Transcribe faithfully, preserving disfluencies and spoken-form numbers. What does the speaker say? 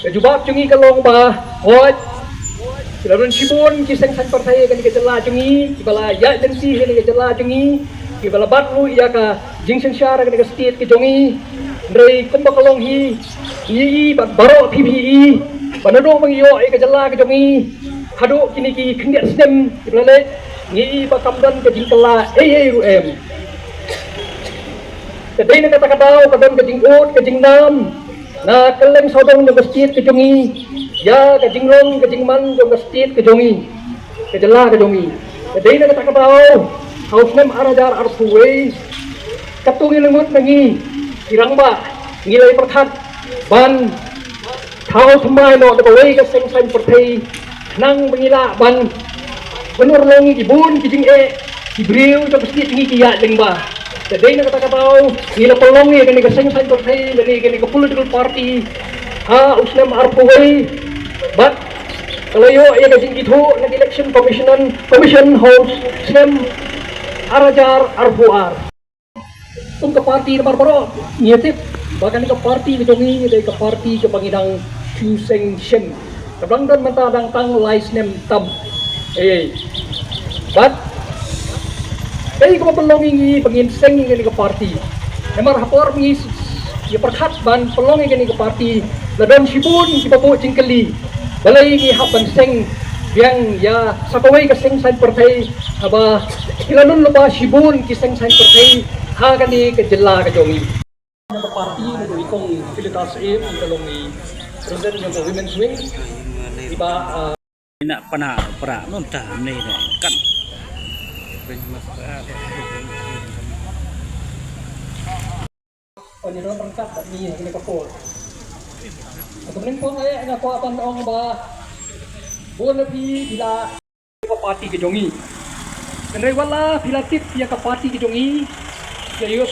Ka jubab jong ngi ka long ba, hooid, ki la don shibun ki seng saiñ pyrthei ha kane ka jylla jong ngi, kiba la ïaid lynti ha kane ka jylla jong ngi, kiba la bat ruh ïa ka jingsynshar ha kane ka state ka jong ngi. Hynrei kumba ka long hi, ngi i bad baroh phi phi i ba naduh ba ngi ïoh ïa ka jylla ka jong ngi haduh kine ki khyndiat snem kiba la leit, ngi i ba kam don ka jingkylla ei ei ruh em. Ka dei na kata ka daw ka don ka jingud ka jingnam na kylleng sawdong jong ka state ka jong ngi ïa ka jinglong ka jingman jong ka state ka jong ngi, ka jylla ka jong ngi. Ka dei na kata ka daw ha u snem ar hajar arphew wei, katto ngi la ngut na ngi ki rangbah, ngi la ïa pyrkhat ban thaw thymmai noh da kawei ka seng saiñ pyrthei khnang ba ngi lah ban ban urlong ïa ki bun ki jingeh ki briew jong ka state ngi ki ïaid lyngba. Ka dei na kata ka daw ngi la pynlong ïa kane ka seng saiñ pyrthei lane kane ka political party ha u snem arphew wei bad ka la ïoh ïa ka jingithuh na ka Election Commission, Commission ha u snem ar hajar arphew ar. Kum ka party namar baroh ngi tip ba kane ka party ka jong ngi dei ka party kaba ngi dang shu seng shem. Ka dang don mynta dang tang lai snem tam. Eh. Bad kaei kaba pynlong ïa ngi ba ngin seng ïa kane ka party? Namar ha por ba ngi ïa pyrkhat ban pynlong ïa kane ka party la don shibun kiba buh jingkylli. Balei ngi hap ban seng biang ïa sa kawei ka seng saiñ pyrthei haba ki la lum lypa shibun ki seng saiñ pyrthei ha kane ka jylla ka jong ngi. Ka party na ka i kong Philetas Syiem ka long i president jong ka women's wing. Iba, ah, ina pana pra non ta ne ne kan. Oni ro rangkat ni ni ka por. Ka meng pong ai nga kwah ban ong ba bun na phi phi la ka party ka jong ngi. Hynrei wat la phi la tip ïa ka party ka jong ngi, ïa ïoh